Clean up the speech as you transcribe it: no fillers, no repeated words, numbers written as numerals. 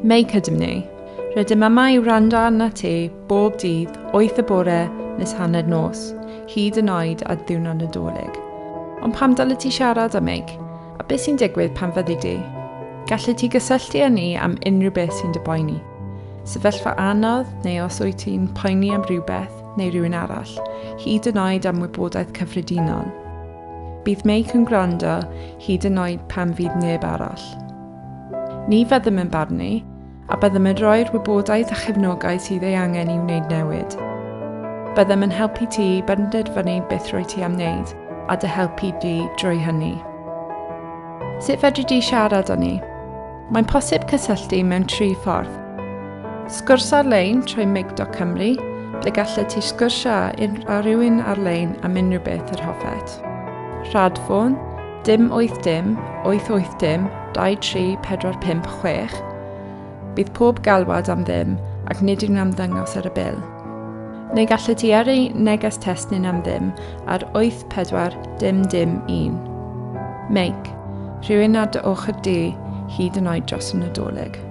Meic ydym ni. Rydym yma i wrando arnat ti bob dydd, 8 y bore nes hanner nos, hyd yn oed ar ddiwrnod Nadolig. Ond pam dylet ti siarad â Meic? A beth sy'n digwydd pan fyddi di? Gallet ti gysylltu â ni am unrhyw beth sy'n dy boeni. Sefyllfa anodd neu os wyt ti'n poeni am rhywbeth neu rhywun arall, hyd yn oed am wybodaeth cyffredinol. Bydd Meic yn gwrando hyd yn oed pan fydd neb arall. Ni fyddem yn barnu, a byddem yn rhoi'r wybodaeth a chefnogaeth sydd ei angen i wneud newid. Byddem yn helpu ti i benderfynu beth rwyt ti am wneud, a dy helpu di drwy hynny. Sut fedri di siarad â ni? Mae'n posib cysylltu mewn tri ffordd. Sgwrs ar-lein trwy meic.cymru, ble gallet ti sgwrsio â rhywun ar-lein am unrhyw beth yr hoffet. Rhadffôn, dim 8 dim, 8 8 dim, 2 3 4 5 6. Bydd pob galwad am ddim ac nid yw'n ymddangos ar y bil. Neu gallet ti yrru neges testun am ddim ar 8 4 dim dim 1. Meic, rhywun ar dy ochr di hyd yn oed dros y Nadolig.